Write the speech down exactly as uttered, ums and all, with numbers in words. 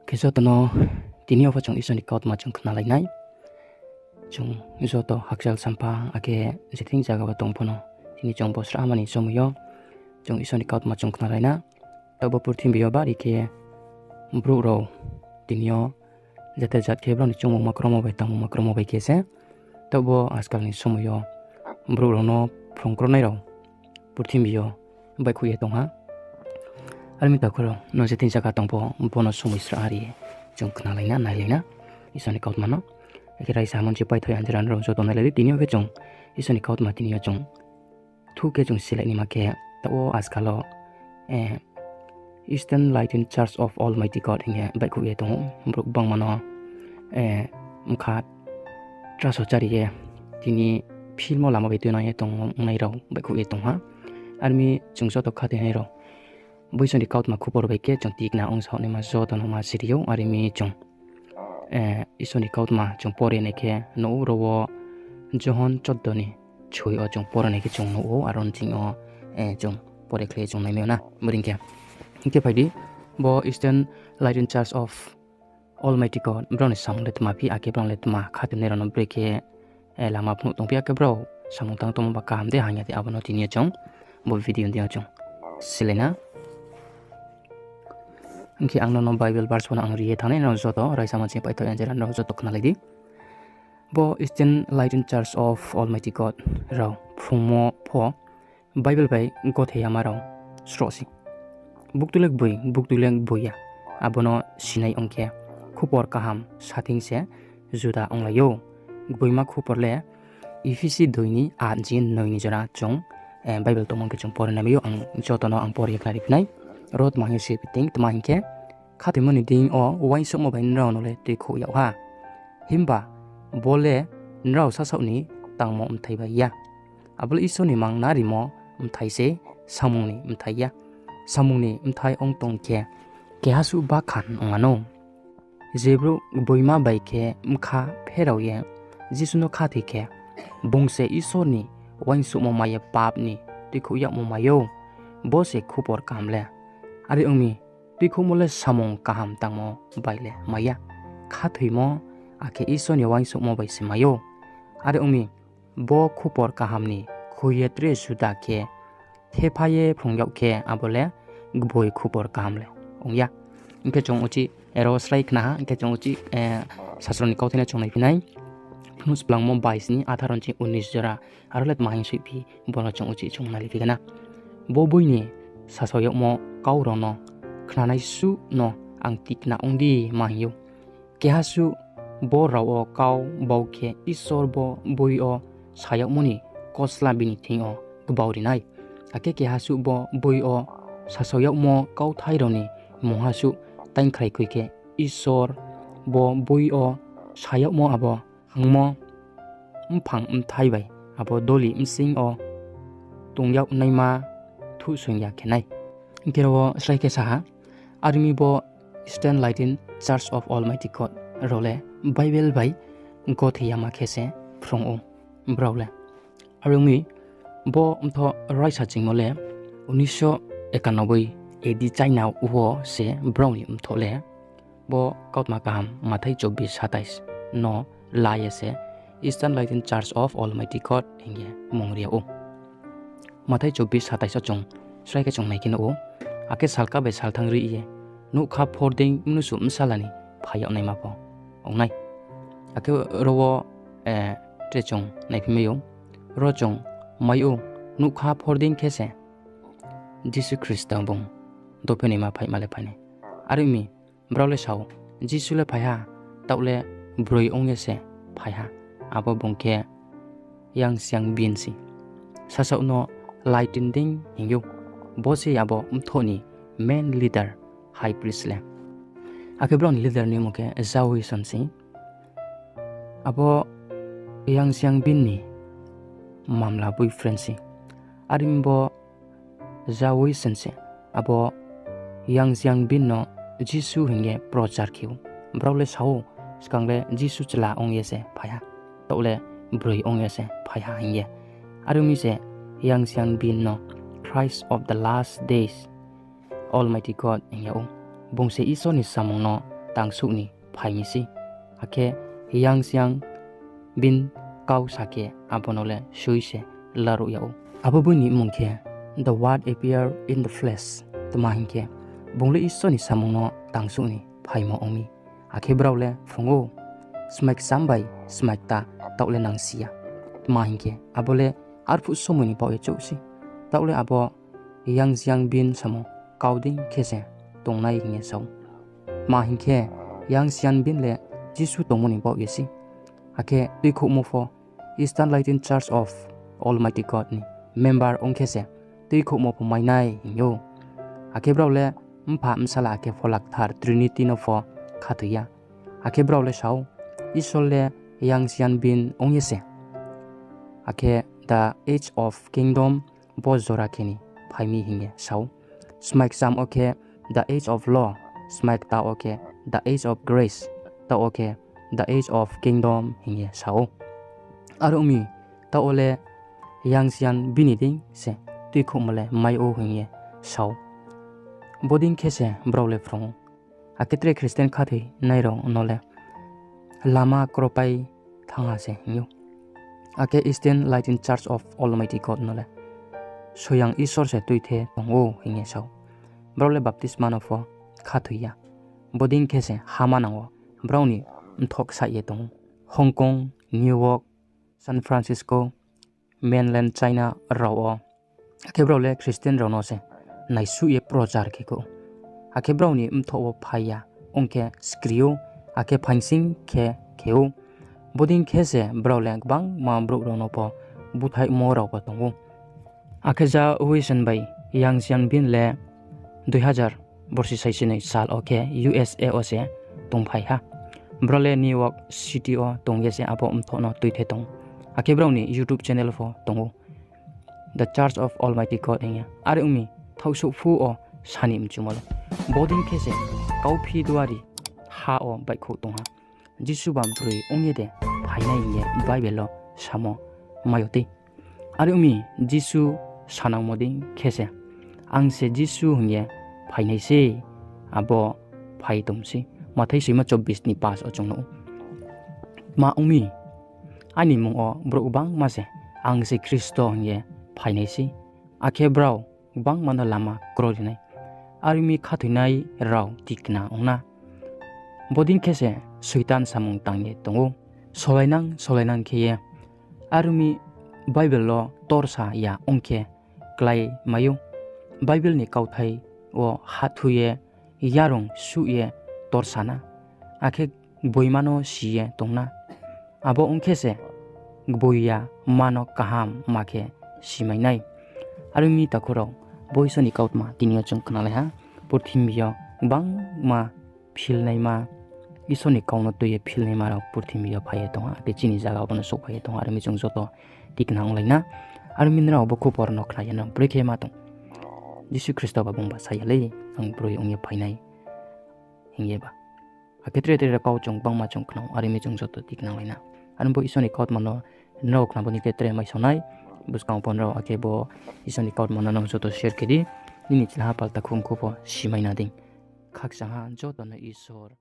Khe joto no tini yo pho chung Isor ni kautma chung khnalai nai. Chung joto hakchal sampha akhe je thing zaga wo tong pho no, tini chung bo srahma ni somoi yo chung Isor ni kautma chung khnalai na. Taoh bo purthimbi yo bari khe brouh rao tini yo jate jat khe brao ni choungmungma kromo bai tangmungma kromo bai khe se. Taoh bo ajkal ni somoi yo brouh rao no phrung kronai rao purthimbi yo baihkhouh ye tong ha. Are mi takhu rao no je thing zaga tong pho, bo no somoi srah ri ye chung khnalai na, nailai na Isor ni kautma no. Akhe raisa monchi paithoh anjra nrao joto nailai di, tini yo khe chung Isor ni kautma tini yo chung thu khe chung silai naima khe, taoh wo ajkal wo Eastern Lightning Church of Almighty God hing ye baihkhouh ye tong ou. Brouh gbangma no bkha traso chári ye tini film wo lama bai tuinang ye tongnai rao baihkhouh ye tong ha. Are mi chung joto khathoinai rao bo Isor ni kautma khupor bai khe chung tikna ongsaoh naima joto no ma siri ou. Are mi chung Isor ni kautma chung pore nai khe nuh ou, ro wo Johon choddo ni soi yo chung pore nai khe chung nuh ou, aro ni ching yo chung pore khlai ye chung naimai ou na. Bodei khe, hing khe phai di, bo Eastern Lightning Church of Almighty God, brao ni samung le tma phi, akhe brao le tma khathoinai rao no brekhe lama phnuh tong phi, akhe brao samung tang tongmo ba kaham de hamya de, abo no tini yo chung bo video ni deing yo chung silai na. Hing khe ang nono Bible verse pho no ang ri ye thanng nai, nrao joto raisa monchi paithoh anjra nrao joto khnalai di. Bo Eastern Lightning Church of Almighty God rao phrungmo pho Bible bai gothei yama rao sroh se. Buktu le gboi, buktu le gboi ya, abo no sinai ong khe, khupor kaham sa thing se juda onglai ou. Gboima khupor le Ephesi doi ni at je noi ni jora chung Bible tongmo khe chung pore naimai ou, ang joto no ang pore ye khnari phi nai. Ro tma hing ye siri phi thing, tma hing khe, khathoimo ni deing yo uaingsouhmo bai nrao no le tuikhouh yag ha. Himba bo le nrao sasaoh ni tangmo bthai bai ya. Abo le Isor ni mang narimo bthai se, samung ni bthai ya. Samung ni bthai ong tong khe, keha suh bakhan ong anou. Je brouh gboima bai khe bkha pherao ye Jisu no khathoi khe, bung se Isor ni uaingsouhmo mai ye pap ni tuikhouh yagmo mai ou. Bo se khupor kaham le. Are ong mi, tuikhouhmo le samung kaham tangmo bai le mai ya, khathoimo akhe Isor ni uaingsouhmo bai se mai ou. Are ong mi, bo khupor kaham ni khui ye tre juda khe thepha ye phrung yag khe, abo le gboi khupor kaham le ong ya. Hing khe chung uchih aro srai khna ha, hing khe chung uchih sasro ni kauthai no chung naiphi nai. Phnuh Splangmo bais ni atharo ni ching unis jora, aro le tma hing soihphi, bo no chung uchih chung nailiphi khe na. Bo boi ni sasao yagmo kau rao no khnanai suh no ang tikna ong di ma hing ou. Keha suh bo rao wo kau bau khe Isor bo boi yo sa yagmo ni kosla bini thing yo gbau ri nai. Akhe keha suh bo boi yo sasao yagmo kauthai rao ni mungha suh taingkhrai khui khe Isor bo boi yo sa yagmo abo hangmo mphang bthai bai abo doli bsing yo tong yag naima thuhsoing ya khe nai. Hing khe ro wo srai khe sa ha, are ong mi bo Eastern Lightning Church of Almighty God rao le Bible bai gothei yama khe se phrung ou brao le. Are ong mi, bo mthoh raisa chingmo le unisho ekanoboi A D China wo se brao ni mthoh le. Bo kautma kaham Mathai chobbish satais no la ye se Eastern Lightning Church of Almighty God hing ye mung ri yag ou. Mathai chobbish satais wo chung srai khe chung nai khe nuh ou, akhe salka bai salthang ri ye nougkha phor dei mnusu bsala ni phai yag naima pho ong nai. Akhe ro wo tre chung naiphi mai ou, ro chung mai ou, nougkha phor dei khe se Jisu Khristo bung dophe naima phaima le phai nai. Are ong mi, brao le sa ou, Jisu le phai ha, taoh le broi ong ye se phai ha. Abo bung khe Yang Xiangbin se. Sasaoh no Lai Tin Ding hing ou. Bo se abo mthoh ni main leader, high priest le. Akhe brao ni leader ni mung khe Zhao Weishan se. Abo Yang Xiangbin ni mamla boyfriend se. Are ong mi bo Zhao Weishan se abo Yang Xiangbin no Jisu hing ye prochar khe ou. Brao le sa ou, skang le Jisu chla ong ye se phai ha, taoh le broi ong ye se phai ha hing ye. Are ong mi se Yang Xiangbin no Christ of the Last Days, Almighty God hing yag ou. Bung se Isor ni samung no tangsouh ni phai mi sei. Akhe Yang Xiangbin kau sa khe abo no le soi se laruh yag ou. Abo boi ni mmung khe The Word Appeared in the Flesh. Tma hing khe, bung le Isor ni samung no tangsouh ni phaimo ong mi. Akhe brao le phrung ou, smai kcham bai smai kta taoh le nang si ya. Tma hing khe, abo le arphuh somoi ni baoh ye chouh sei. Taoh le abo Yang Xiangbin samo kau dei khe se tongnai hing ye sa ou. Tma hing khe, Yang Xiangbin le Jisu tongmo ni baoh ye sei. Akhe tuikhouhmo pho Eastern Lightning Church of Almighty God ni member ong khe se tuikhouhmo pho mai nai hing ou. Akhe brao le Mpha, Bsala akhe Phola Kthar Trinity no pho khathoi ya. Akhe brao le sa ou, Isor le Yang Xiangbin ong ye se, akhe the age of kingdom bo jora khe ni phai mi hing ye sa ou. Smai kcham wo khe the age of law, smai kta wo khe the age of grace, taoh wo khe the age of kingdom hing ye sa ou. Are ong mi, taoh wo le Yang Xiangbin ni dei se tuikhouhmo le mai ou hing ye sa ou. Bodei khe se brao le phrung ou. Akhe tre Christian khathoinai rao no le lama kropai thanng ha se hing ou. Akhe Eastern Lightning Church of Almighty God no le soyang Isor se tuithe tong ou hing ye sa ou. Brao le baptisma no pho khathoi ya. Bodei khe se ha manang wo brao ni mthoh ksaih ye tong ou. Hong Kong, New York, San Francisco, mainland China rao wo. Akhe brao le Christian rao no se naisuh ye prochar khe khou. Akhe brao ni mthoh wo phai ya ong khe skri ou, akhe phaing sing khe khe ou. Bodei khe se brao le gbangma brouh rao no pho búthaihmo rao pho tong ou. Akhe ja Wilson bai Yang Xiangbin le dui hazar borsi saisinoi sal wo khe U S A wo se tongphai ha. Brao le New York City wo tong ye se abo mthoh no tuithe tong ou. Akhe brao ni YouTube channel pho tong ou, The Church of Almighty God hing ye. Are ong mi, thaohsouh phuh wo sa ni mchumo le, bodei khe se kauphi duari ha wo baihkhouh tong ha. Jisu ba broi ong ye de phainai hing ye Bible wo samo mai yo tei. Are ong mi, Jisu sanangmo dei khe se, ang se Jisu hing ye phainai sei, abo phai tong sei. Mathai soimo chobbish ni pas wo chung nuh ou. Tma ong mi, aini mmung wo brouh gbangma se, ang se Khristo hing ye phainai sei. Akhe brao gbangma no lama kroi ri nai. Are ong mi, khathoinai rao tikna ong na. Bodei khe se Soitan samung tang ye tong ou. Solainang solainang khe ye. Are ong mi, Bible wo torsa ya ong khe klái mai ou. Bible ni kauthai wo hahthu ye, yarung suh ye torsa na, akhe gboima no si ye tong na. Abo ong khe se gboiya ma no kaham ma khe simai nai. Are ong mi takhu rao, bo Isor ni kautma tini yo chung khnalai ha. Purthimbi yo gbangma philnaima, Isor ni kau no tui ye philnaima rao purthimbi yo phai ye tong ha, akhe chini zaga wo bo no souhphai ye tong ha. Are ong mi chung joto tikna onglai na. Are ong mi nrao bo khupor no khna ye nrao broi khe ma tong, Jisu Khristo ba bung ba sa ya lei, ang broi ong ye phainai hing ye ba. Akhe tre tre kau chung gbangma chung khna ou, are ong mi chung joto tikna onglai na. Are ong mi bo Isor ni kautma no nrao khna bo ni khe tre maisao nai. Buskang pho nrao akhe bo Isor ni kautma no nrao joto share khe di. Nini chla ha palta khum khupo simai na dei. Khakchang ha joto no Isor.